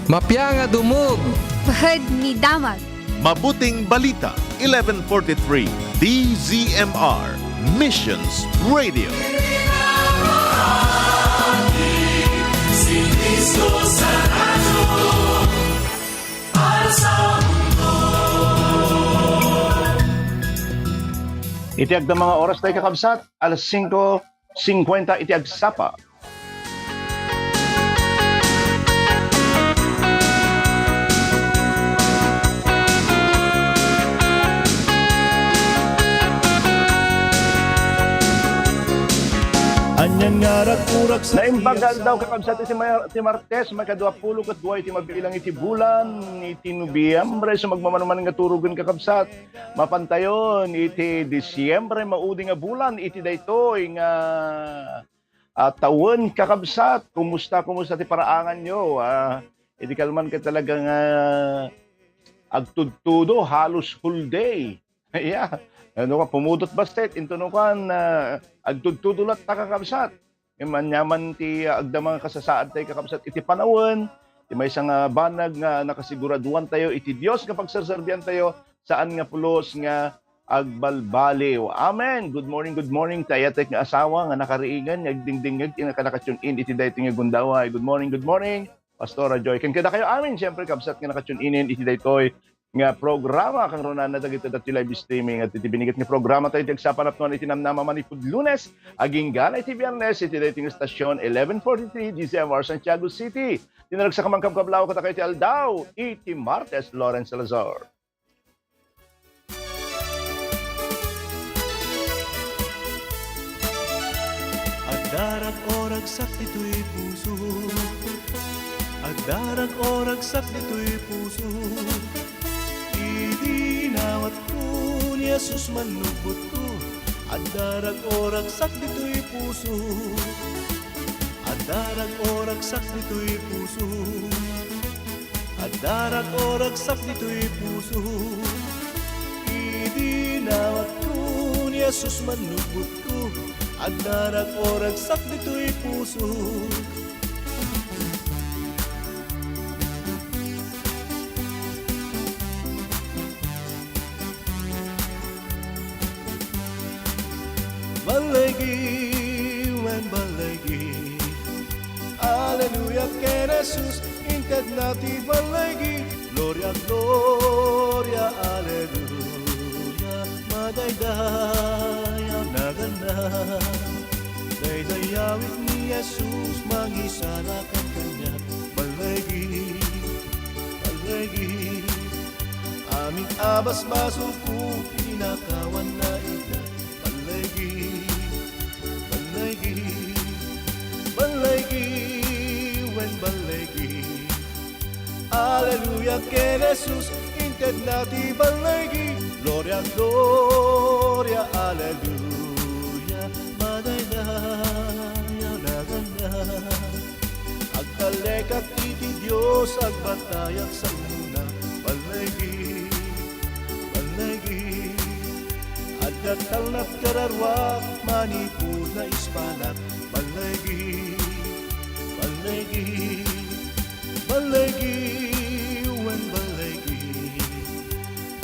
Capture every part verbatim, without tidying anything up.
Mapia nga dumog. Pahad ni damag. Mabuting Balita, eleven forty-three, D Z M R, Missions Radio. Iti agdama nga oras tayo, kakabsat, alas singko singkwenta iti agsapa. Anian nga ragurag sa Naimbag nga aldaw, kakabsat, iti Mar-, iti Martes, maikadua pulo ket dua iti mabilang iti bulan iti Nobiembre. So, magmamano man nga turogen, kakabsat. Mapantayon iti Disiembre, maudi nga bulan iti daytoy nga, ah, tawen, kakabsat. Kumusta, kumusta ti paraanganyo? Ah, idi kalman ket talaga nga agtudtudo, halos whole day. Ya, ano ka, pumudot basket, intono kan, ah, agtudtudo latta, kakabsat. Ket aniaman ti, ah, agdama nga kasasaad tayo, kakabsat, iti panawen, ti maysa nga banag nga nakasiguraduan tayo iti Dios nga pagserserbian tayo, saan nga pulos nga agbalbaliw. Amen. Good morning, good morning, ti ayatek nga asawa nga nakariingan, nga agdingdingngeg, nga nakatune in iti daytoy nga gundaway. Good morning, good morning, Pastora Joy. Ken kadakayo amin, siyempre, kabsat nga nakatune in iti daytoy nga programa, kang runana dagiti adda ti live streaming, iti biniget nga programa tayo, ti agsapa napnuan iti namnama manipud Lunes, agingga iti Biernes, iti daytoy nga stasyon, eleven forty-three, D Z M R Santiago City. Ti naragsak a mangkabkablaw kadakayo iti aldaw, iti Martes, Lawrence Salazar. Adda rag-o ragsak ditoy puso. Adda rag-o ragsak ditoy puso. Idi inawatko ni Jesus mannubbotko. Adda rag-o ragsak ditoy puso. Adda rag-o ragsak ditoy puso. Adda rag-o ragsak ditoy puso. Idi inawatko ni Jesus mannubbotko. Adda rag-o ragsak ditoy puso. Balligi, wen balligi. Aleluya, ken Jesus, intedna ti balligi. Gloria, gloria, aleluya. Madaydayaw naganna. Daydayawit ni Jesus, mangisalakan kaniak. Balligi, balligi. Amin a basbasolko, pinakawanna ita. Balligi, balligi, balligi, wen balligi. Aleluya, ken Jesus, intedna ti balligi. Gloria, gloria, aleluya, madaydayaw naganna. Agtalekak iti Dios, agbatayak sa umuna. Balligi, balligi. Adda talnak kararuak, manipud naispanak. Balligi, balligi, balligi, wen balligi.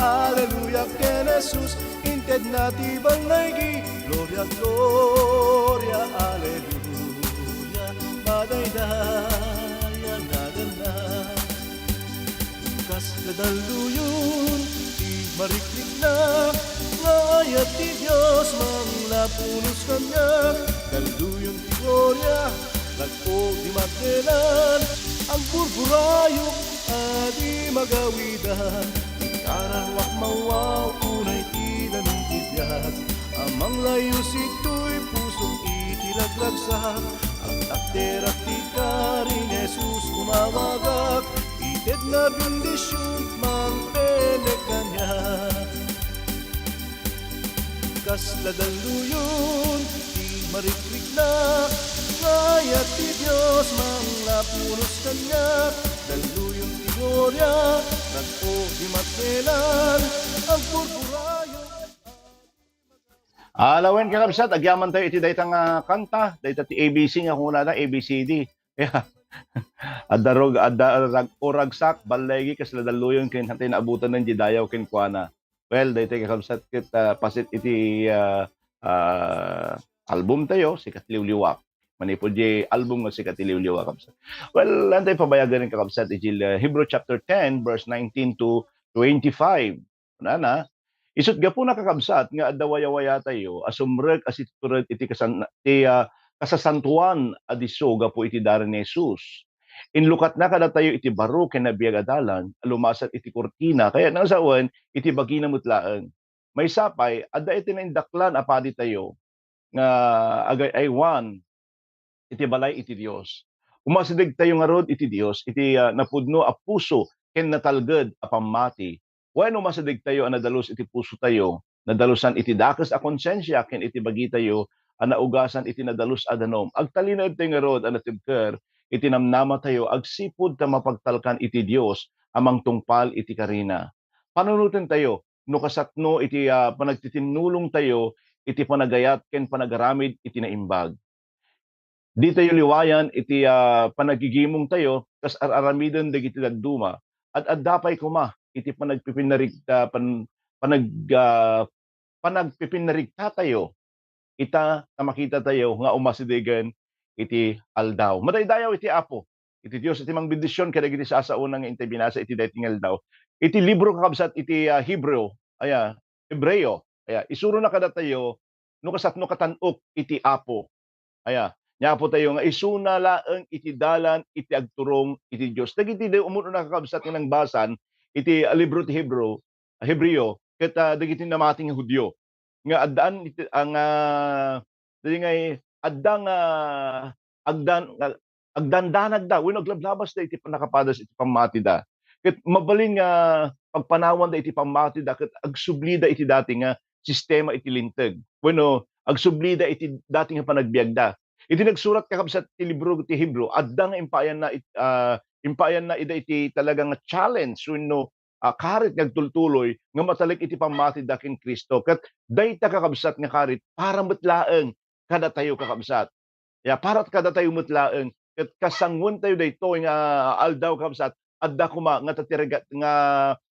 Aleluya, ken Jesus, intedna ti balligi. Gloria, gloria, aleluya, madaydayaw naganna. Kasla dalluyon ti marikriknak, nga ayat ti Dios manglapunos kaniak. Dalluyon ti gloria, nagpog di Magdalena, agburburayok a di magawidan. Ikararuak mawaw unay ti danum ti biag, a manglayus itoy pusok iti ragragsak. Agtakderak ti karin Jesus, umawagak, itedna bendision, mangpene kaniak. Kasla dalluyon ti marikriknak, nga ayat ti Dios manglapunos kaniak. Dalluyon ti gloria, nagpog di Magdalena, agburburayok. Ala wen, kakabsat, agyaman tayo iti dayta nga kanta, dayta ti A B C nga kunada, A B C D. Ya, Adda rag-, adda rag-, o ragsak, balligi, kasla dalluyon ken hantay naabutanen diay dayaw kenkuana. Well, daytoy kakabsat ket, ah, paset iti, ah, ah, album tayo, Sikat Liwliwa. Manipud diay album nga Sikat Liwliwa, kabsat. Well, hantay pabayagen, kakabsat, iti, ah, Hebrew chapter ten, verse nineteen to twenty-five. Kunana, isut' gapuna, kakabsat, nga adda wayawayatayo a sumrek a situred iti kasan-, ti, ah, kasasantoan a disso gapu iti dara ni Jesus. Inlukatna kadatayo iti baro ken nabiag a dalan a lumasat iti kurtina, kayatna nga sawen, iti bagina met laeng. Maysa pay, adda iti naindaklan a paditayo nga agay-aywan iti balay iti Dios. Umasidegtayo ngarud iti Dios iti, ah, napudno a puso ken natalged a pammati. Wenno umasidegtayo a nadalus iti pusotayo, nadalusan iti dakes a konsensia ken iti bagitayo a naugasan iti nadalus a danum. Agtalinaedtayo ngarud a natibker iti namnamatayo agsipud ta mapagtalkan iti Dios a mangtungpal iti karina. Panunotentayo no kasatno iti, ah, panagtitinnulongtayo iti panagayat ken panagaramid iti naimbag. Ditayo liwayan iti, ah, panagigimongtayo kas ar-aramiden dagiti dadduma. Ad-adda pay koma iti panagpipinnarig-, ah, pan-, panag-, ah, panagpipinnarigtatayo ita ta makitatayo nga umasidegen iti aldaw. Madaydayaw iti Apo, iti Dios, iti mangbendision kadagiti sasaona nga intay binasa iti daytoy nga aldaw. Iti libro, kakabsat, iti, ah, Hebreo, aya, Hebreo, aya, isurona kadatayo no kasatno katan-ok iti Apo. Aya, ni Apotayo nga isuna laeng iti dalan iti agturong iti Dios. Dagiti di umuna, kakabsat, nga nangbasan iti, ah, libro ti Hebreo, Hebreo, ket, ah, dagiti namati nga Judio nga addaan iti, ah, nga, dagiti nga adda nga agdan-, nga agdandanagda wenno aglablabasda iti pannakapadas iti pammatida. Ket mabalin nga pagpanawanda iti pammatida ket agsublida iti dati nga sistema iti Linteg. Wenno agsublida iti dati nga panagbiagda. Iti nagsurat, kakabsat, ti libro ti Hebreo, adda nga impaayanna it-, ah, impaayanna ida iti talaga nga challenge wenno, ah, karit nga agtultuloy nga matalek iti pammatida ken Cristo. Ket dayta, kakabsat, nga karit para met laeng kadatayo, kakabsat. Ya, para kadatayo met laeng ket kasanguen tayo daytoy nga aldaw, kakabsat, adda koma nga tatiriga-, nga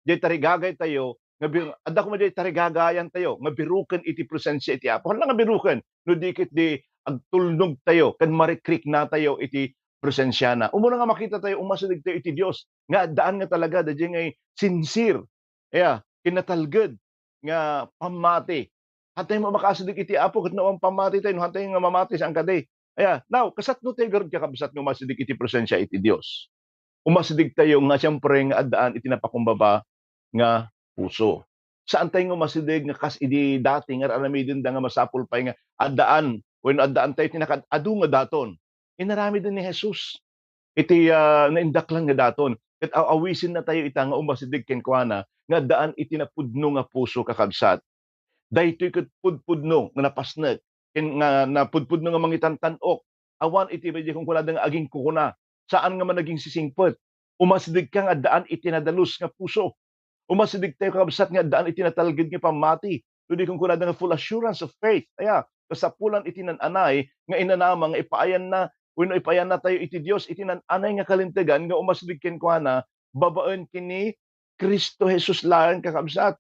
diay tarigagaytayo nga bir-, adda koma diay tarigagayantayo nga biruken iti presensia iti Apo. Hala nga biruken no di ket di agtulnogtayo ken marikriknatayo iti presensiana. Umuna nga makitatayo, umasidegtayo iti Dios nga addaan nga talaga daydiay nga sincere, ya, kinatalged nga pammati. Hantay nga makasideg iti Apo ket no awan pammati tayo, no hantay nga mamati, saan kadi? Aya, now, kasatno tayo garud, kakabsat, nga umasideg iti presensia iti Dios? Umasideg tayo nga, siyempre, nga addaan iti napakumbaba nga puso. Saan tayo nga umasideg nga kas idi dati nga ar-aramidenda nga masapul pay nga addaan wenno addaan tayo ti nakaad-adu nga daton. Inaramiden ni Jesus iti, ah, naindaklan nga daton. Ket aw-awisenna tayo ita nga umasideg kenkuana nga addaan iti napudno nga puso, kakabsat. Daytoy ket pudpudno nga napasnek, ken nga napudpudno nga mangitantan-ok. Awan iti, daydiay kunkunada nga agingkukuna. Saan nga managing sisingpet. Umasidegka nga addaan iti nadalus nga puso. Umasidegtayo, kakabsat, nga addaan iti natalged nga pammati. No di kunkunada nga full assurance of faith. Aya, kasapulan iti nan-anay nga inanama nga ipaayanna wenno ipayannatayo iti Dios iti nan-anay nga kalintegan nga umasideg kenkuana babaen ken ni Cristo Jesus laeng, kakabsat.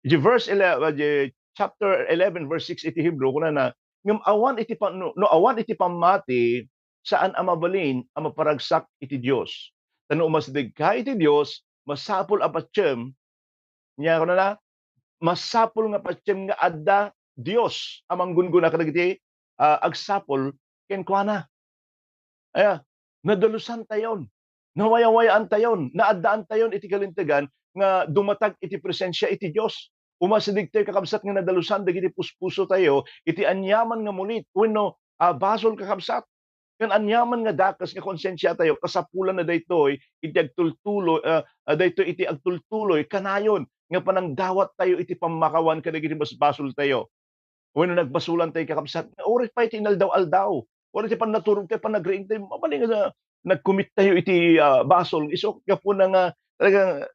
Iti verse eleven, iti chapter eleven, verse six iti Hebreo, kunana, ngem awan iti pan-, no, no awan iti pammati, saan a mabalin a maparagsak iti Dios. Ta no umasidegka iti Dios, masapul a patiem, nia kunana, masapul nga patiem nga adda Dios a manggungguna kadagiti, ah, agsapul kenkuana. Aya, nadalusantayon, nawayawayaantayon, naaddaantayon iti kalintegan nga dumatag iti presensia iti Dios. Umasidegtayo, kakabsat, nga nadalusan dagiti puspusotayo iti aniaman nga mulit wenno, ah, basol, kakabsat. Ken aniaman nga dakes nga konsensiatayo, kasapulanna daytoy iti agtultuloy, ah, ah, daytoy iti agtultuloy kanayon nga panangdawattayo iti pammakawan kadagiti basbasoltayo. Wenno nagbasolantayo, kakabsat, nga uray pay ti inaldaw-aldaw. Uray ti pannaturogtayo, panagriingtayo, mabalin nga nagkumittayo iti, ah, basol. Isu gapuna nga talaga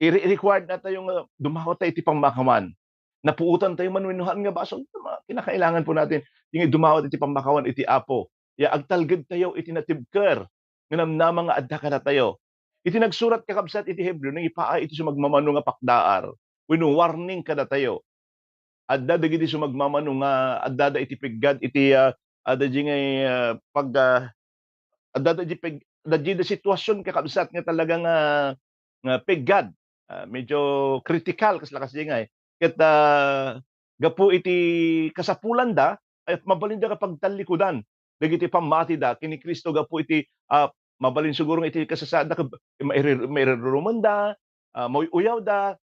iri-, required natayo nga dumawat tayo iti pammakawan. Napuotan tayo man wenno haan nga basol, ma-, kinakailangan po natin nga dumawat iti pammakawan iti Apo. Ya, agtalged tayo iti natibker nga namnama nga adda kadatayo. Iti nagsurat, kakabsat, iti Hebreo, nangipaay iti sumagmamano nga pakdaar wenno warning kadatayo. Adda dagiti sumagmamano nga addada iti peggad iti, ah, adda di ngay, ah, pag, ah, addada di peg-, adda di sitwasyon, kakabsat, nga talaga nga, nga peggad. Ah, medyo kritikal, kasla kas di ngay. Ket, ah, gapu iti kasapulanda, ay mabalinda nga pagtallikudan dagiti pammatida ken ni Cristo gapu iti, ah, mabalin siguro nga iti kasasaadda ket mairi-, mairurumenda, ah, mauy-uyawda,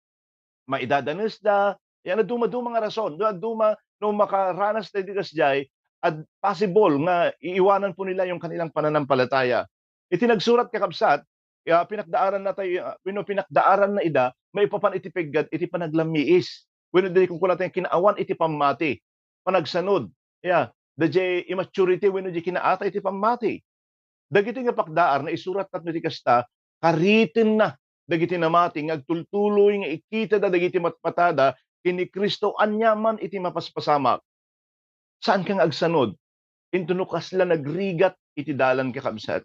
maidadanesda, yan, dadduma-duma nga rason, dadduma no makaranas tayo di kasdiay, at possible nga iiwanan po nila yung kanilang pananampalataya. Iti nagsurat, kakabsat, ya, pinakdaaran na tayo, ah, wenno pinakdaaran na ida, maipapan iti peggad, iti panaglammiis. Wenno di kunkuna tayo kinaawan iti pammati, panagsanod, ya, da jay immaturity, wenno di kinaatay iti pammati. Dagiti nga pakdaar, naisurat tapno iti kasta, karitenna dagiti namati nga agtultuloy nga ikitada dagiti matmatada ken ni Cristo aniaman iti mapaspasamak. Saanka nga agsanod intono kasla nagrigat iti dalan, kakabsat.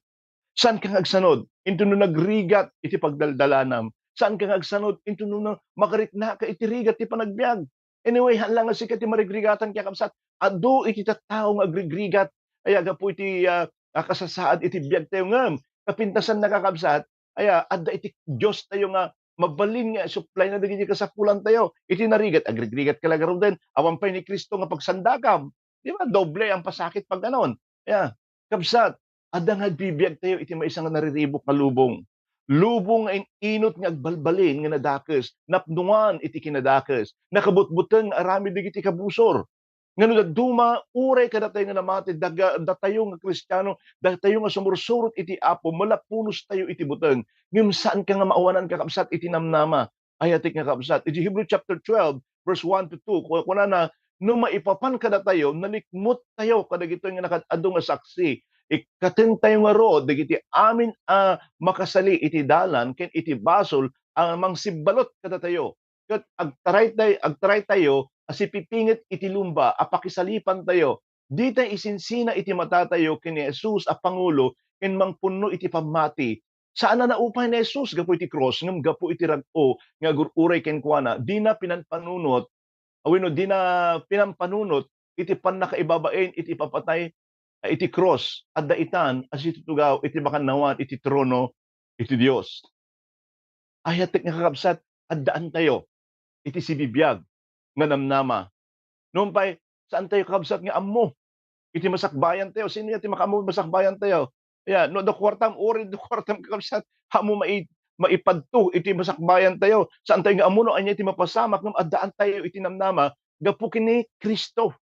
Saanka nga agsanod intono nagrigat iti pagdaldalanam. Saanka nga agsanod intono na-, makariknaka iti rigat ti panagbiag. Anyway, haan la nga sika ti marigrigatan, kakabsat. Adu iti tattao nga agrigrigat, aya, gapu iti, ah, ah, kasasaad iti biagtayo. Ngem, kapintasan na, kakabsat, aya, adda iti Diostayo nga mabalin nga supply na dagiti kasapulantayo. Iti narigat, agrigrigat ka la garuden, awan pay ni Cristo nga pagsandakam. Di ba? Doble ang pasakit pag ganon. Aya, kabsat, adda nga agbibiagtayo iti maysa nga nariribuk nga lubong. Lubong nga in-inut nga agbalbalin nga nadakes, napnongan iti kinadakes, nakabutbuteng nga aramid dagiti kabusor. Nga no dadduma, uray kadatayo nga namati, daga-, datayo nga Kristiano, datayo nga sumursurot iti Apo, malapunostayo iti buteng. Ngem saanka nga maawanan, kakabsat, iti namnama. Ayatek nga kabsat. Iti Hebrew chapter twelve, verse one to two, ku-, kunana, "No maipapan kadatayo, nalikmuttayo kadagitoy nga nakaad-adu nga saksi. Ikkatentayo ngarud dagiti amin a makasali iti dalan ken iti basol a mangsibbalot kadatayo. Ket agtaraytay-, agtaraytayo a sipipinget iti lumba a pakisalipantayo. Ditay isinsina iti matatayo ken ni Jesus a pangulo ken mangpunno iti pammati." Saan a naupay ni Jesus gapu iti krus, ngem gapu iti rag-o nga agur-uray kenkuana, dina pinanpanunot, a wenno, dina pinampanunot iti pannakaibabain iti ipapatay, a, iti krus, adda itan a situtugaw iti makannawan iti trono iti Dios. Ayatek nga kakabsat, addaantayo iti sibibiag nga namnama. Nupay, saantayo, kakabsat, nga ammo iti masakbayantayo. Sino aya ti makaammo masakbayantayo? Aya, no adda kuartam, uray adda kuartam, kakabsat, ammo mai-, maipadto iti masakbayantayo. Saantayo nga ammo no ania ti mapasamak, ngem addaantayo iti namnama gapu ken ni Cristo.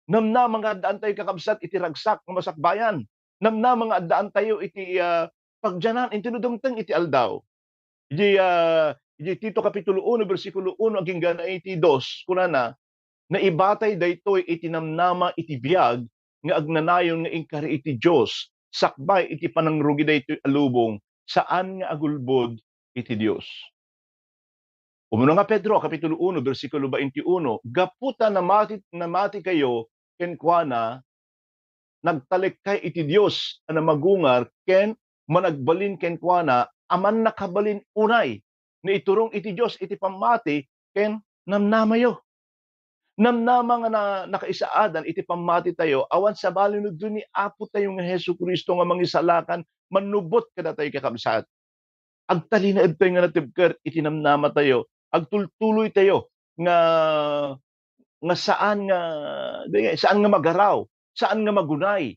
Namnama nga addaantayo, kakabsat, iti ragsak nga masakbayan. Namnama nga addaantayo iti, ah, pagdianan, intono dumteng iti aldaw. Iti, ah, iti Tito Kapitulo uno, bersikulo uno, agingga na iti dos, kunana, "Naibatay daytoy iti namnama iti biag nga agnanayon nga inkari iti Dios, sakbay iti panangrugi daytoy a lubong, saan nga agulbod iti Dios." Umuna nga Pedro, Kapitulo uno, bersikulo baintiuno, "Gapu ta namati, namatikayo kenkuana, nagtalekkay iti Dios a namagungar ken managbalin kenkuana a mannakabalin unay naiturong iti Dios iti pammati ken namnamayo." Namnama nga na-, nakaisaadan iti pammatitayo, awan sabali no di ni Apotayo nga Jesu-Cristo nga Mangisalakan mannubot kadatayo, kakabsat. Agtalinaedtayo nga natibker iti namnamatayo, agtultuloytayo nga, nga saan nga, di, saan nga magaraw, saan nga magunay.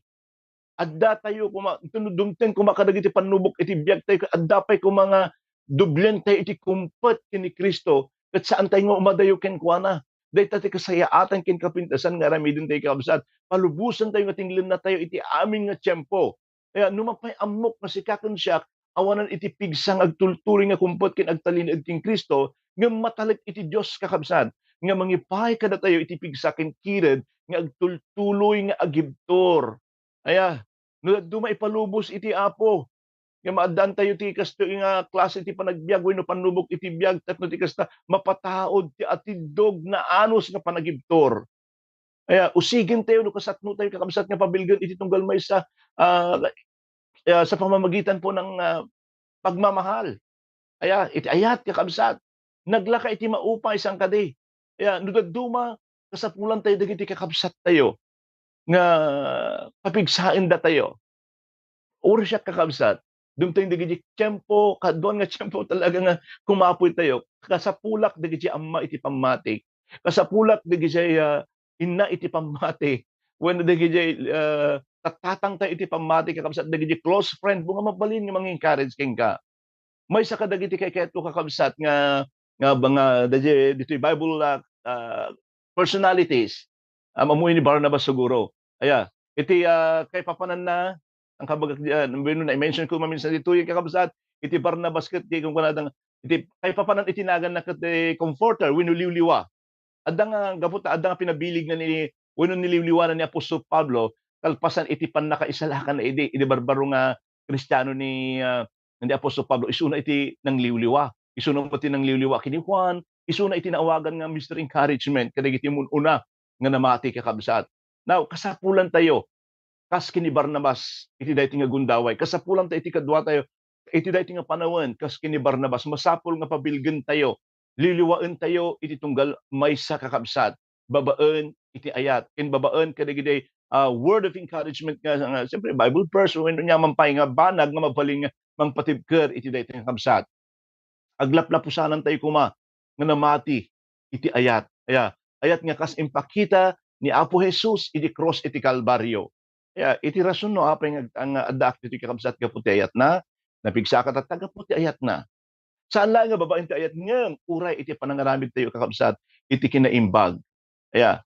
Addatayo koma, intono dumteng koma kadagiti pannubok iti biagtayo, adda pay koma nga dublentayo iti kumpet ken ni Cristo, ket saantayo nga umadayo kenkuana. Dayta ti kasayaatan ken kapintasan nga aramidentayo, kakabsat. Palubosentayo nga tinglennatayo iti amin nga tiempo. Kaya no mapay ammok nga sika ken siak, awanan iti pigsa nga agtultuloy nga kumpet ken agtalinaed ken Cristo, ngem matalek iti Dios, kakabsat, nga mangipaay kadatayo iti pigsa ken kired nga agtultuloy nga agibtur. Aya, no dadduma ipalubos iti Apo, nga maaddaantayo ti kastoy nga klase ti panagbiag wenno pannubok iti biag, tapno ti kasta, mapataud ti atiddog naanus nga panagibtur. Aya, usigentayo no kasatnotayo, kakabsat, nga pabilgen iti tunggal maysa, ah, ah, sa pamamagitan po ng, ah, pagmamahal. Aya, iti ayat, kakabsat, naglaka iti maupay saan kadi. Aya, no dadduma, kasapulantayo dagiti kakabsattayo nga papigsaendatayo. Uray siak, kakabsat, dumteng dagiti tiempo, kaduan nga tiempo talaga nga kumapoytayo. Kasapulak dagiti amma iti pammati. Kasapulak dagiti, ah, inna iti pammati. Wenno dagiti, ah, tattatangtayo iti pammati, kakabsat, dagiti close friend mo nga mabalin nga mang-encourage kenka. Maysa kadagiti kayatko, kakabsat, nga, nga, nga dagiti, ditoy Bible, ah, ah, personalities, ah, ammoyo ni Barnabas siguro. Aya, iti, ah, kaipapananna, ang kabagak diyan, wenno na-mention ko maminsan ditoy, kakabsat, iti Barnabas ket di kunkunada nga, iti kaipapanan iti naganna ket, eh, comforter, wenno liwliwa. Adda nga, gapu ta adda nga pinabiligna ni, wenno niliwliwana ni Apostol Pablo, kalpasan iti pannakaisalakanna idi, idi barbaro nga Kristiano ni, ah, ni Apostol Pablo, isuna iti nangliwliwa. Isuna met ti nangliwliwa ken ni Juan, isuna iti naawagan nga Mister Encouragement kadagiti mun-una nga namati, kakabsat. Now, kasapulantayo, kas ken ni Barnabas, iti daytoy nga gundaway. Kasapulantayo iti kaduatayo, iti daytoy nga panawen, kas ken ni Barnabas, masapul nga pabilgentayo, liwliwaentayo iti tunggal maysa, kakabsat, babaen iti ayat, ken babaen kadagiti, ah, word of encouragement nga, nga, siyempre, Bible verse, wenno aniaman pay nga banag nga mabalin nga mangpatibker iti daytoy nga kabsat. Aglaplapusanantayo koma nga namati iti ayat. Aya, ayat nga kas impakita ni Apo Jesus iti krus iti Kalbario. Aya, iti rason no apay nga, nga addaak ditoy, kakabsat, gapu ti ayatna, napigsaka tatta gapu ti ayatna. Saan laeng nga babaen ti ayat, ngem uray iti panangaramidtayo, kakabsat, iti kinaimbag. Aya,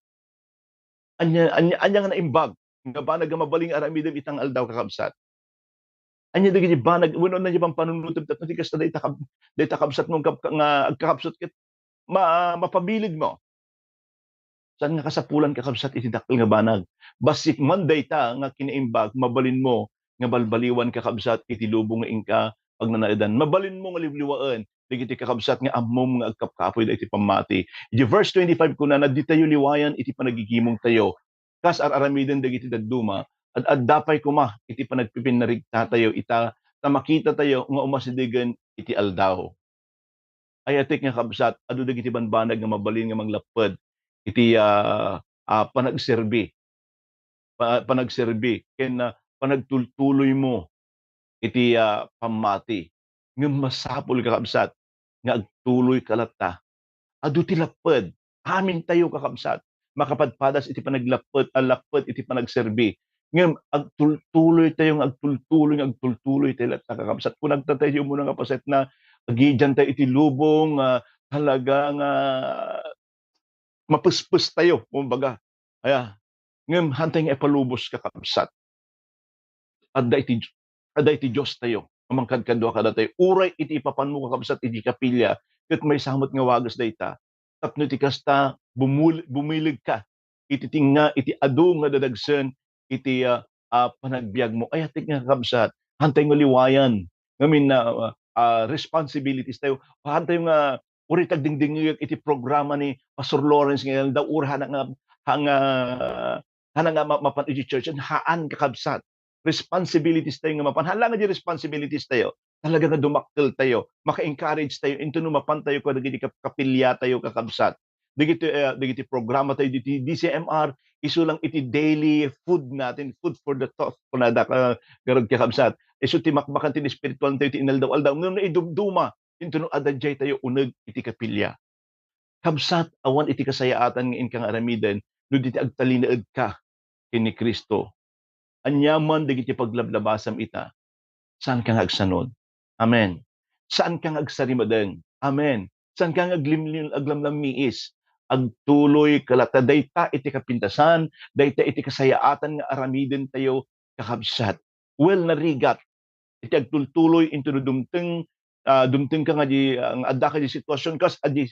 ania, ania, ania nga naimbag nga banag nga mabalin nga aramidem ita nga aldaw, kakabsat? Ania dagiti banag wenno ania ti pampanunotem tapno ti kasta dayta kab-, dayta kabsatmo nga kab-, nga agkakabsat ket ma-, mapabiligmo? Saan nga kasapulan, kakabsat, iti dakkel nga banag. Bassit man dayta nga kinaimbag, mabalinmo nga balbaliwan, kakabsat, iti lubong nga inka pagnanaedan. Mabalinmo nga liwliwaen dagiti kakabsat nga ammom nga agkapkapoy dagiti pammati. Iti verse twenty-five kunana, ditayo liwayan iti panagigimongtayo. Kas ar-aramiden dagiti dadduma, ad-adda pay koma iti panagpipinnarigtatayo ita, ta makitatayo nga umasidegen iti aldaw. Ayatek nga kabsat, adu dagiti banbanag nga mabalin nga manglapped iti, ah, ah, panagserbi, pa-, panagserbi ken, ah, panagtultuloymo iti, ah, pammati. Ngem masapul, kakabsat, nga agtuloyka latta. Adu ti lapped. Amintayo, kakabsat, makapadpadas iti panaglapped, a lapped iti panagserbi. Ngem agtultuloytayo nga agtultuloy, nga agtultuloytayo latta, kakabsat. Kunagtatayo muna nga paset na, agidiantayo iti lubong, ah, talaga nga mapespestayo, kumbaga. Aya, ngem haantay nga ipalubos, kakabsat. Adda iti, adda iti Diostayo a mangkadkadua kadatayo. Uray iti ipapanmo, kakabsat, iti kapilya, ket maysa met nga wagas dayta. Tapno iti kasta, bumul-, bumilegka iti tinga, iti adu nga dadagsen iti, ah, ah, panagbiagmo. Ayatek nga, kakabsat, haantay nga liwayan ngamin, ah, ah, responsibilities tayo. Haantay nga uray ti agdingdingngeg iti programa ni Pastor Lawrence nga aldaw, uray hana nga, hanga, hana nga ma-, mapan iti church, haan, kakabsat. Responsibilities tayo nga mapan. Haan la nga di responsibilities tayo, talaga nga dumakkel tayo, maka-encourage tayo, intono mapan tayo kadagiti kap-, kapilya tayo, kakabsat. Dagiti, eh, dagiti programa tayo diti D C M R, isu lang iti daily food natin, food for the thought, kunada ka, garud, kakabsat. Isu ti makbakan ti espiritual tayo ti inaldaw-aldaw. Ngem naidumduma, intono adda diay tayo uneg iti kapilya. Kabsat, awan iti kasayaatan nga inka nga aramiden no di ti agtalinaedka ken ni Cristo. Aniaman dagiti paglablabasam ita, saanka nga agsanod. Amen. Saanka nga agsarimadeng. Amen. Saanka nga aglimlim-, aglamlammiis. Agtuloyka latta. Dayta iti kapintasan, dayta iti kasayaatan nga aramidentayo, kakabsat. Well, narigat iti agtultuloy intono dumteng, ah, dumtengka nga di, ah, nga addaka di sitwasyon kas adi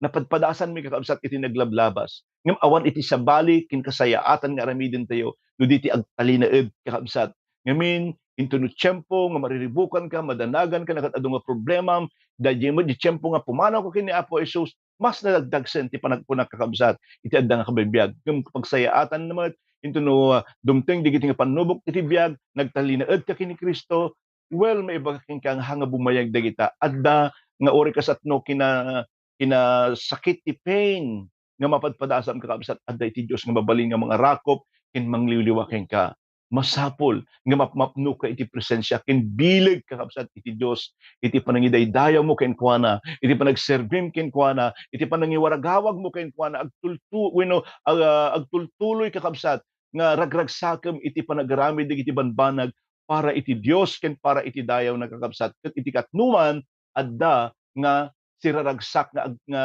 napadpadasanmi, kakabsat, iti naglablabas. Ngem awan iti sabali ken kasayaatan nga aramidentayo no di ti agtalinaed, kakabsat. Ngamin, intono tiempo nga mariribukanka, madanaganka, nagad-adu nga problemam, daydiay met di tiempo nga pumanawka ken ni Apo Jesus, mas nadagdagsen ti panagkunak, kakabsat, iti adda nga kabibiag. Ngem pagsayaatan met, intono, ah, dumteng dagiti nga pannubok iti biag, nagtalinaedka ken ni Cristo, well, maibaga kenka nga bumayag dagita. Adda nga uray kasatno kina-, kinasakit ti pain nga mapadpadasam, kakabsat, adda iti Dios nga mabalin nga mangarakop ken mangliwliwa kenka. Masapul nga mapmapnoka iti presensia ken bileg, kakabsat, iti Dios, iti panangidaydayawmo kenkuana, iti panagserbim kenkuana, iti panangiwaragawagmo kenkuana, agtultu-, wenno, ah, agtultuloy, kakabsat, nga ragragsakem iti panagaramid dagiti banbanag para iti Dios ken para iti dayawna, kakabsat. Ket iti katnoman, adda nga siraragsak nga ag-, nga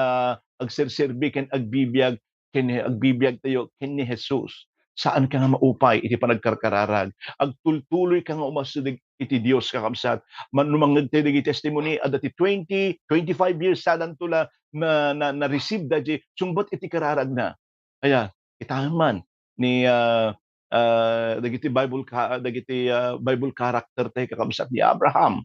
agserserbi ken agbibiag ken ni, agbibiagtayo ken ni Jesus. Saanka nga maupay iti panagkarkararag. Agtultuloyka nga umasideg iti Dios, kakabsat. Man-, no mangngegtayo dagiti testimony, adda ti twenty, twenty-five years sadanto la na, na, na-receive da di sungbat iti kararagna. Aya, kitaem man ni, ah, ah, dagiti Bible ka-, dagiti, ah, Bible character tayo, kakabsat, ni Abraham.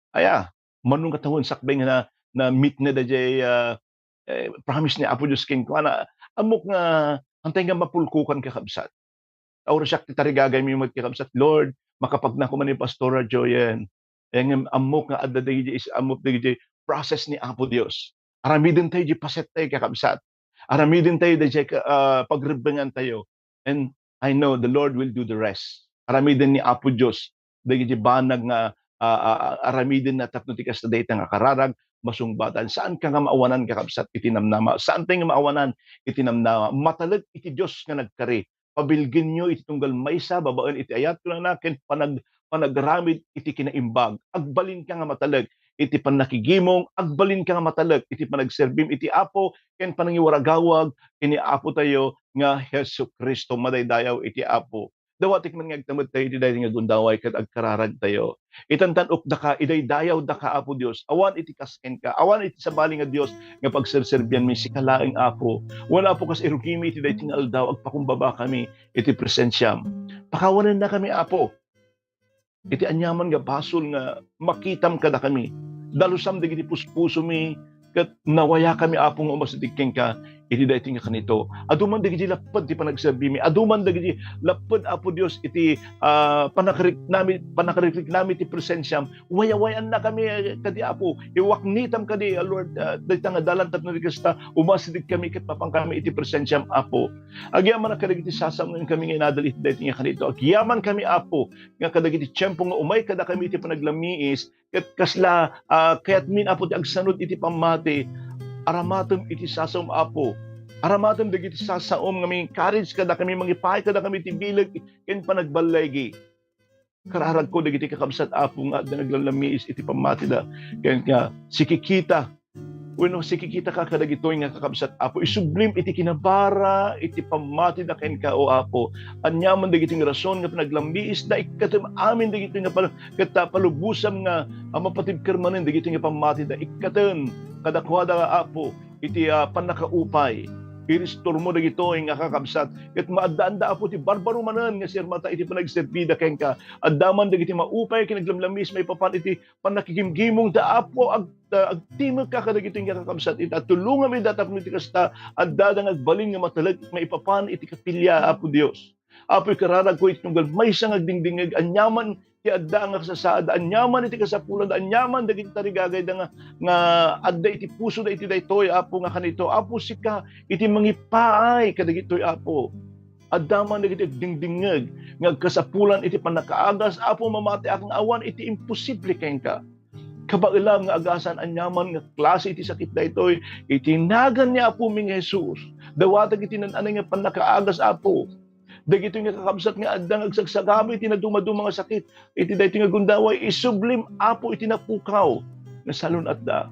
Aya, mano nga tawen sakbay nga na, na-meet na daydiay, ah, eh, promise ni Apo Dios kenkuana. Ammok nga, antay nga mapulkokan, kakabsat. Aura siak ti tarigagaymi met, kakabsat, "Lord, makapagna koma ni Pastora Joyen." Eh, ngem ammok nga adda dagiti is-, ammok dagiti process ni Apo Dios. Aramiden tayo di paset tayo, kakabsat. Aramiden tayo di, ah, pagrebbengan tayo. And I know the Lord will do the rest. Aramiden ni Apo Dios dagiti banag nga, ah, ah, ah, aramiden na tapno ti kasta dayta nga kararag masungbatan. Saanka nga maawanan, kakabsat, iti namnama. Saantay nga maawanan iti namnama. Matalek iti Dios nga nagkari. Pabilgenyo iti tunggal maysa babaen iti ayat, kunana, ken panag-, panagramid iti kinaimbag. Agbalinka nga matalek iti pannakigimong, agbalinka nga matalek iti panagserbim iti Apo, ken panangiwaragawag ken ni Apo tayo nga Jesu-Cristo. Madaydayaw iti Apo. Dawatek man nga agtamedtayo iti daytoy nga gundaway ket agkararagtayo. Itantan-okdaka, idaydayawdaka, Apo Dios. Awan iti kas kenka, awan iti sabali nga Dios nga pagserserbianmi, sika laeng, Apo. Wen, Apo, kas irugimi iti daytoy nga aldaw, agpakumbabakami iti presensiam. Pakawanennakami, Apo, iti aniaman nga basol nga makitam kadakami. Dalusam dagiti puspusomi, ket nawayakami, Apo, nga umasideg kenka iti daytoy nga kanito. Adu man dagiti lapped ti panagserbimi, adu man dagiti lapped, Apo Dios, iti, ah, panakariknami, panakariknami ti presensiam. Wayawayannakami kadi, Apo. Iwaknitam kadi, ah, Lord, ah, dayta nga dalan tapno iti kasta, umasideg kami ket mapankami iti presensiam, Apo. Agyamanak kadagiti sasaonkami nga inadal iti daytoy nga kanito. Agyamankami, Apo, nga kadagiti tiempo nga umay kadakami iti panaglamiis, ket kasla, ah, kayatmin, Apo, ti agsanud iti pammati. Aramatem iti sasaom, Apo. Aramatem dagiti sasaom nga mangi-encourage kadakami, mangipaay kadakami iti bileg ken panagballigi. Kararagko dagiti kakabsat, Apo, nga adda naglalamiis iti pammatida, ken nga sikikita wenno sikikitaka kadagitoy nga kakabsat, Apo, isublim iti kinabara iti pammatida kenka, O Apo. Aniaman dagitoy nga rason nga panaglamiisda, ikkatem amin dagitoy nga pal-, ket ta palubosam nga, ah, mapatibker manen dagitoy nga pammatida. Ikkaten kadakuada, Apo, iti, ah, pannakaupay. Iristormo dagitoy nga kakabsat, ket maaddaanda, Apo, ti barbaro manen nga sirmata iti panagserbida kenka. Adda man dagiti maupay ken naglamlamiis maipapan iti pannakigimgimongda, Apo, ag-, ah, agtimekka kadagitoy nga kakabsat ita. Tulongamida tapno iti kasta, addada nga agbalin nga matalek maipapan iti kapilya, Apo Dios. Apo, ikararagko iti tunggal maysa nga agdingdingngeg, aniaman ti adda nga kasasaad, aniaman iti kasapulan, aniaman dagiti tarigagayda nga, nga adda iti pusoda iti daytoy, Apo, nga kanito. Apo, sika iti mangipaay kadagitoy, Apo. Adda man dagiti agdingdingngeg nga agkasapulan iti pannakaagas, Apo, mamatiak nga awan iti imposible kenka. Kabaelam nga agasan aniaman nga klase iti sakit daytoy, iti nagan ni Apomi nga Jesus. Dawatek iti naan-anay nga pannakaagas, Apo. Dagitoy nga kakabsat nga adda nga agsagsagaba iti nadumaduma nga sakit, iti daytoy nga gundaway, isublim, Apo, iti napukaw nga salun-atda.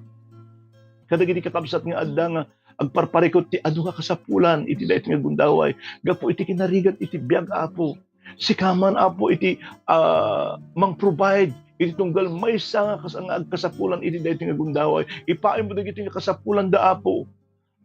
Kadagiti kakabsat nga adda nga agparparikut ti adu nga kasapulan iti daytoy nga gundaway gapu iti kinarigat iti biag, Apo. Sika man, Apo, iti, ah, mang-provide iti tunggal maysa nga kas-, nga agkasapulan iti daytoy nga gundaway. Ipaaymo dagitoy nga kasapulanda, Apo.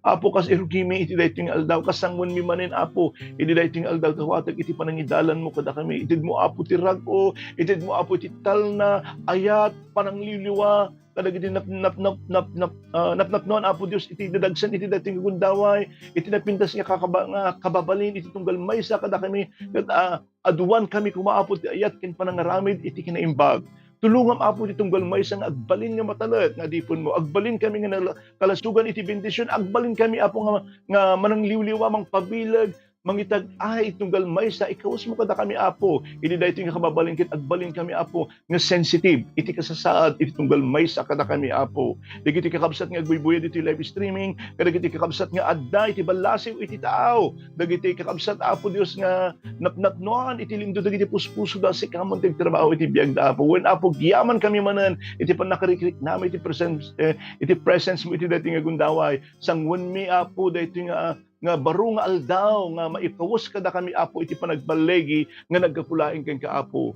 Apo, kas irugimi iti daytoy nga aldaw, kas sanguenmi manen, Apo, iti daytoy nga aldaw, dawatek iti panangidalanmo kadakami. Itedmo, Apo, ti rag-o, itedmo, Apo, ti talna, ayat, panangliwliwa, kadagiti nap-, nap-, nap-, nap-, nap-, ah, napnapnoan, Apo Dios, iti dadagsen iti daytoy nga gundaway, iti napintas nga kakaba-, nga kababalin iti tunggal maysa kadakami, ket, ah, aduankami koma, Apo, ti ayat ken panangaramid iti kinaimbag. Tulongam, Apo, ti tunggal maysa nga agbalin nga matalek nga adipenmo. Agbalin kami nga nala-, kalasogan iti bendision. Agbalin kami, Apo, nga, nga manangliwliwa, mangpabileg, mangitag-ay iti tunggal maysa. Ikawesmo kadakami, Apo, iti daytoy nga kababalin ket agbalin kami, Apo, nga sensitive iti kasasaad iti tunggal maysa kadakami, Apo. Dagiti kakabsat nga agbuybuya ditoy live streaming, kadagiti kakabsat nga adda iti ballasiw iti taaw, dagiti kakabsat, Apo Dios, nga napnapnoan iti lindo dagiti puspusoda, sika man ti agtrabaho iti biagda, Apo. Wen, Apo, agyaman kami manen iti pannakarikriknami iti presence, eh, iti presence mo iti daytoy nga gundaway. Sanguenmi, Apo, daytoy nga, nga baro nga aldaw nga maikawes kadakami, Apo, iti panagballigi nga naggapu laeng kenka, Apo.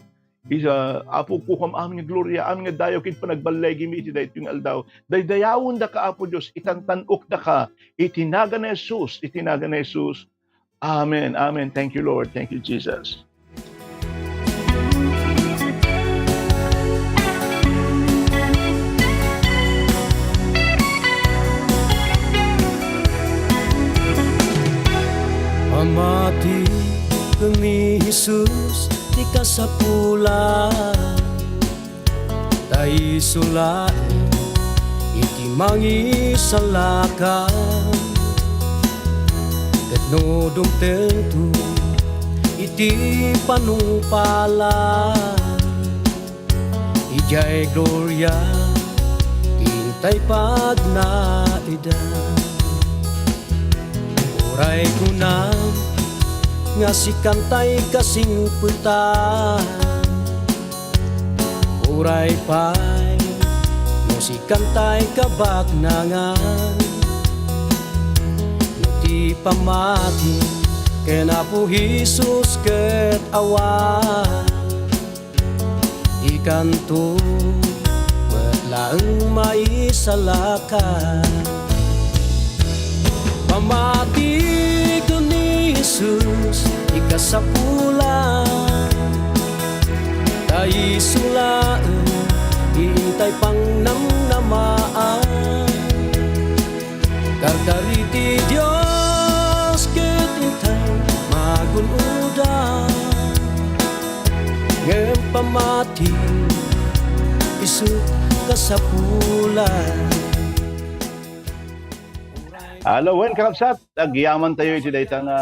Isa, Apo, kukam amin nga gloria, amin nga dayaw ken panagballegimi iti daytoy nga aldaw. Daydayawendaka, Apo Dios, itantan-okdaka iti nagan ni Jesus, iti nagan ni Jesus. Amen, amen. Thank you, Lord. Thank you, Jesus. Pamati ken ni Jesus ti kasapulan, ta isu laeng iti mangisalakan. Ket no dumtengto iti panungpalan, idiay gloria ti intay pagnaedam. Uray kunam nga sikantay kasingpetan, uray pay no sikantay kabaknangan, no ti pamati ken Apo Jesus ket awan, ikanto met laeng maisalakan. Pamati ken ni Jesus ti kasapulan, ta isu laeng ti intay pangnamnamaan. Karkari ti Dios ket intay magun-odan, ngem pamati isu kasapulan. Hello, wen, kakabsat, agyaman tayo iti dayta nga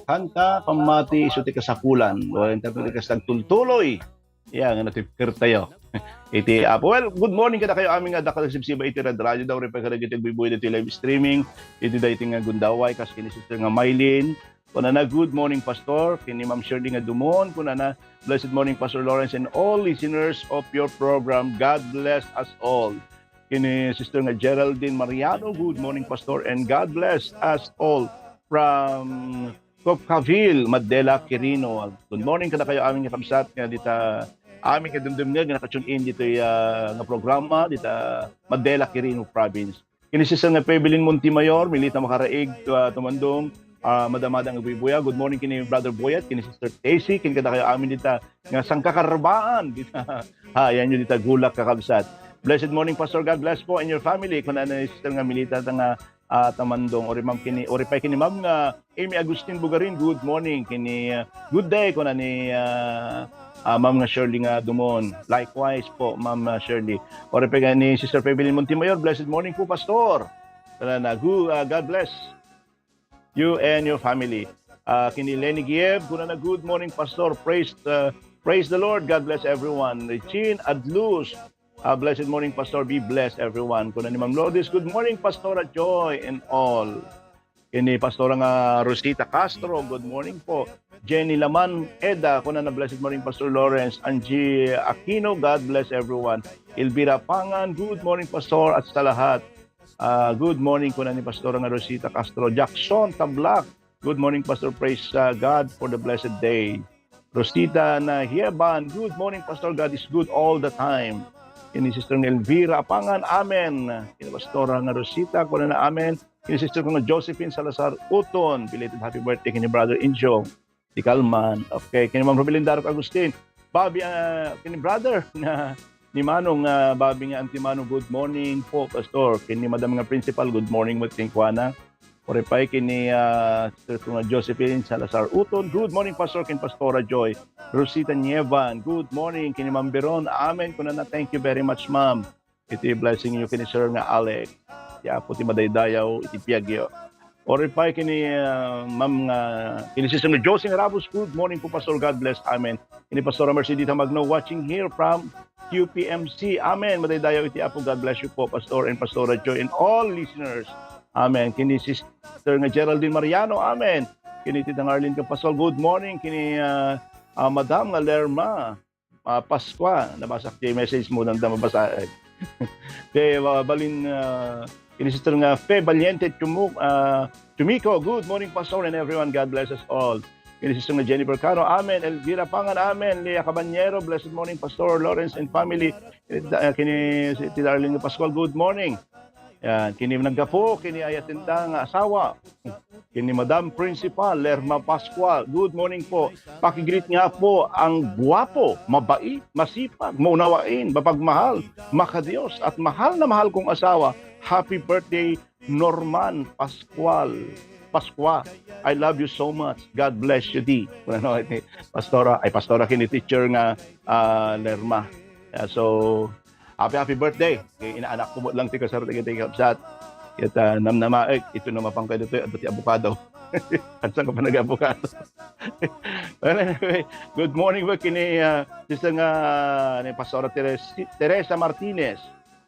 kanta, Pamati Isu ti Kasapulan. Wen, tayo ti kas nagtultuloy. Ya, nga natibker tayo. Iti Apo. Well, good morning kadakayo amin nga dakkel sibsiba iti radradioda, uray pay kadagiti agbuybuya iti live streaming, iti daytoy nga gundaway, kas ken ni Sister nga Mylene. Kunana, "Good morning, Pastor." Ken ni Ma'am Shirley nga Dumon, kunana, "Blessed morning, Pastor Lawrence, and all listeners of your program. God bless us all." Ken ni Sister nga Geraldine Mariano, "Good morning, Pastor, and God bless us all." From Copcaville, Madela, Quirino. Good morning kadakayo amin nga kabsat nga dita amin nga dumdumngeg nga naka-tune in ditoy, ah, nga programa dita Madela, Quirino Province. Ken ni Sister nga Pebelin Montemayor, Milita Makaraig, ah, Tumandong, ah, madamada nga agbuybuya. Good morning ken ni Brother Boyet, ken ni Sister Tessie, ken kadakayo amin dita nga sangkakarbaan dita. Ha, yan yung dita Gulak, kakabsat. "Blessed morning, Pastor. God bless po and your family." Kuna ni Sister nga Milita ta nga, ah, Tumandong. Uray Ma'am ken ni, uray pay ken ni Ma'am nga Amy Agustin Bugarin, "Good morning." Ken ni, ah, "Good day," kuna ni, ah, ah, Ma'am nga Shirley nga Dumon. Likewise po, Ma'am, ah, Shirley. Uray pay ken ni Sister Pebelin Montemayor, "Blessed morning po, Pastor." Kunana, gu-, ah, "God bless you and your family." Ah, ken ni Lenny Gieb, kunana, "Good morning, Pastor. Praise, ah, praise the Lord. God bless everyone." Regine Adluz, ah, "Blessed morning, Pastor. Be blessed, everyone." Kuna ni Ma'am Lourdes, "Good morning, Pastora Joy and all." Ken ni Pastora nga Rosita Castro, "Good morning po." Jenny Laman Eda, kunana, "Blessed morning, Pastor Lawrence." Angie Aquino, "God bless everyone." Elvira Pangan, "Good morning, Pastor, at sa lahat." Ah, "Good morning," kuna ni Pastora nga Rosita Castro. Jackson Tablak, "Good morning, Pastor. Praise, ah, God for the blessed day." Rosita Nahieban, "Good morning, Pastor. God is good all the time." Ken ni Sister nga Elvira Pangan, "Amen." Ken ni Pastora nga Rosita, kunana, "Amen." Kini sister ko nga Josephine Salazar Uton, belated happy birthday kini Brother Injo, di Kalman. Okay, kini Ma'am Rubilin Darok Agustin. Babi, ah, kini brother nga ni Manong, ah, babi nga Auntie Manong, good morning po, Pastor. Kini Madam nga Principal, good morning met kenkuana. Uray pay kini, ah, sister ko nga Josephine Salazar Uton. Good morning, Pastor, ken Pastora Joy. Rosita Nievan, good morning. Kini Ma'am Veron, amen. Kunana, thank you very much, ma'am. Iti blessing yo kini Sir nga Alex. Ti Apo ti madaydayaw iti biagyo. Uray pay kini, ah, Ma'am nga, kini Sister nga Josie nga Rabos, good morning po, Pastor. God bless. Amen. Kini Pastora Mercedita Magno, watching here from Q P M C. Amen. Madaydayaw iti Apo. God bless you po, Pastor and Pastora Joy and all listeners. Amen. Kini Sister nga Geraldine Mariano. Amen. Kini Tita Arlene Kapasol. Good morning. Kini, ah, ah, Madam nga Lerma, ah, Pascua. Nabasa ti message mo, nanda mabasa. Te, ah, balin, ah, kini Sister nga Fe Valiente Chumu-, ah, Chumiko. Good morning, Pastor, and everyone. God bless us all. Kini Sister nga Jennifer Caro. Amen. Elvira Pangan. Amen. Lea Cabanyero. Blessed morning, Pastor Lawrence and family. Kini, ah, kini si Tita Arlene Pascual. Good morning. Yan, kini naggapu, kini ayatenda nga asawa. Kini Madam Principal Lerma Pascual. Good morning po. Pakigreet nga po ang guwapo, mabait, masipag, maunawain, mapagmahal, makadios, at mahal na mahal kong asawa. Happy birthday, Norman Pascual. Pascua, I love you so much. God bless you, di. Ano, ni Pastora, ay, Pastora, kini teacher nga, ah, Lerma. Yeah, so, happy, happy birthday. Kay inaanak ko lang ti kasar dagiti kabsat. Ket, ah, namnama, eh, ito na mapangkay dito, adda ti abogado. At saan ka pa nag-abogado? Well, anyway, good morning po kini, ah, sister nga ni Pastora Teres-, Teresa Martinez.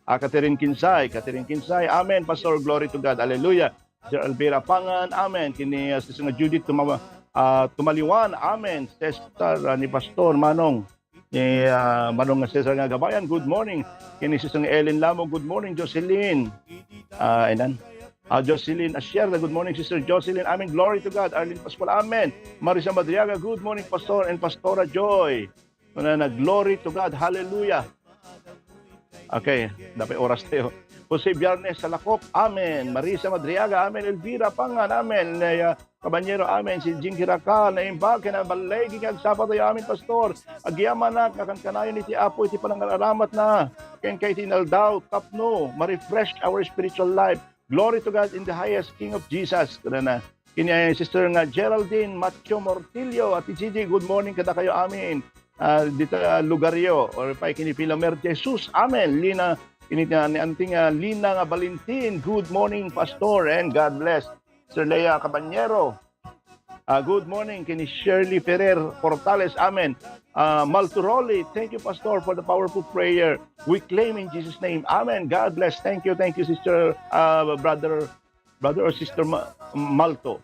Ah, Catherine Kinsay, Catherine Kinsay. Amen, Pastor. Glory to God. Hallelujah. Sir Elvira Pangan. Amen. Kini, ah, Sister nga Judith Tuma-, ah, Tumaliwan. Amen. Sister, ah, ni Pastor Manong. Ni, ah, Manong nga Cesar nga Gabayan. Good morning. Kini Sister nga Ellen Lamo. Good morning, Jocelyn. Ah, inan. Ah, Jocelyn Asierda. Good morning, Sister Jocelyn. Amen. Glory to God. Arlene Pascual. Amen. Marisa Madriaga. Good morning, Pastor and Pastora Joy. Kunana, "Glory to God, hallelujah." Okay, dapat oras tayo. Jose Biernes Salakop, amen. Marisa Madriaga, amen. Elvira Pangan, amen. Lea Cabanyero, amen. Si Jinky Racal, naimbag ken naballigi nga agsapa tayo, amen, Pastor. Agyamanak, nakankanayon iti Apo, iti panangaramatna. Ken kay iti inaldaw tapno ma-refresh our spiritual life. Glory to God in the highest, King of Jesus. Kunana, kini Sister nga Geraldine Macho Mortillo, Ate Gigi, good morning kadakayo amin. Ah, dita lugaryo, or pay kini Pilamer Jesus. Amen. Lina, ini nga ni Auntie nga Lina nga Valentin. Good morning, Pastor, and God bless. Sir Lea Cabanyero. Ah, good morning kini Shirley Ferrer Portales. Amen. Ah, Malturoli, thank you, Pastor, for the powerful prayer. We claim in Jesus' name. Amen. God bless. Thank you, thank you, Sister, ah, Brother, Brother or Sister Ma-, Malto.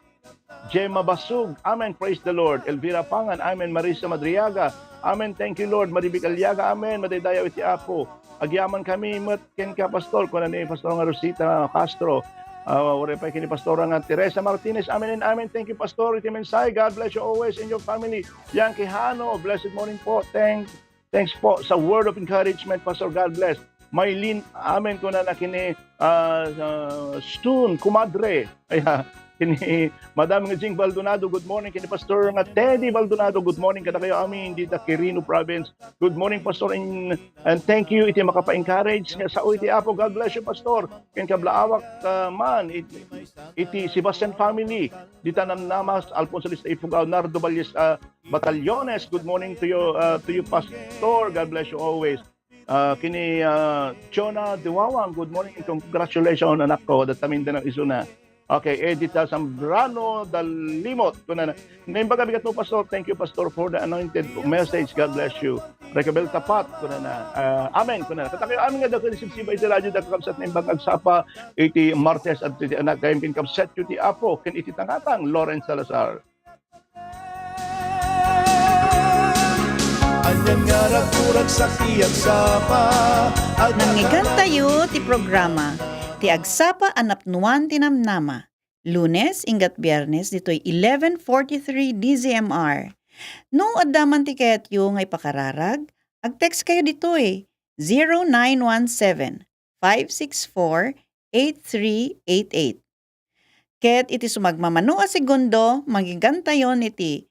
Gemma Basug, amen. Praise the Lord. Elvira Pangan, amen. Marisa Madriaga, amen. Thank you, Lord. Maribik Aliaga, amen. Madaydayaw iti Apo. Agyaman kami met kenka, Pastor, kuna ni Pastor nga Rosita Castro. Ah, uray pay kini Pastora nga Teresa Martinez. Amen and amen. Thank you, Pastor, iti mensahe. God bless you always and your family. Yang Quijano, blessed morning po. Thank, thanks po sa word of encouragement, Pastor. God bless. Maylin, amen, kunana kini, ah, ah, Stone, kumadre. Ay, ah, kini Madam nga Jing Baldonado, good morning. Kini Pastor nga Teddy Baldonado, good morning kadakayo amin dita Quirino Province. Good morning, Pastor, and, and thank you iti makapa-encourage nga sao iti Apo. God bless you, Pastor. Ken kablaawak, ah, man, it-, iti Sebastian family, dita Namnamas, Alfonso Lista Ifugao, Nardo Valles, ah, Batallones. Good morning to you, ah, to you, Pastor. God bless you always. Ah, kini, ah, Jonah Diwawang, good morning and congratulations, anak ko. Datamin da ng isuna. Okay, Edita Zambrano Dalimot. Kunana, naimbag a bigat mo, Pastor. Thank you, Pastor, for the anointed message. God bless you. Recabel Tapat, kunana. Ah, amen, kunana. Kadakayo amin nga dakkel sibsiba iti radio, dakkel kabsat, naimbag agsapa iti Martes, at iti anak, kayem ken kabsat yu ti Apo, ken iti tangatang, Lawrence Salazar. Anian nga ragurag sakti agsapa. Nangngegatayo ti programa, ti Agsapa a Napnuan ti Namnama. Lunes, inggat Biernes, ditoy eleven forty-three D Z M R. No adda man ti kayatyo nga ipakararag, ag-text kayo ditoy, zero nine one seven, five six four, eight three eight eight. Ket iti sumagmamano a segundo, manggigantayon iti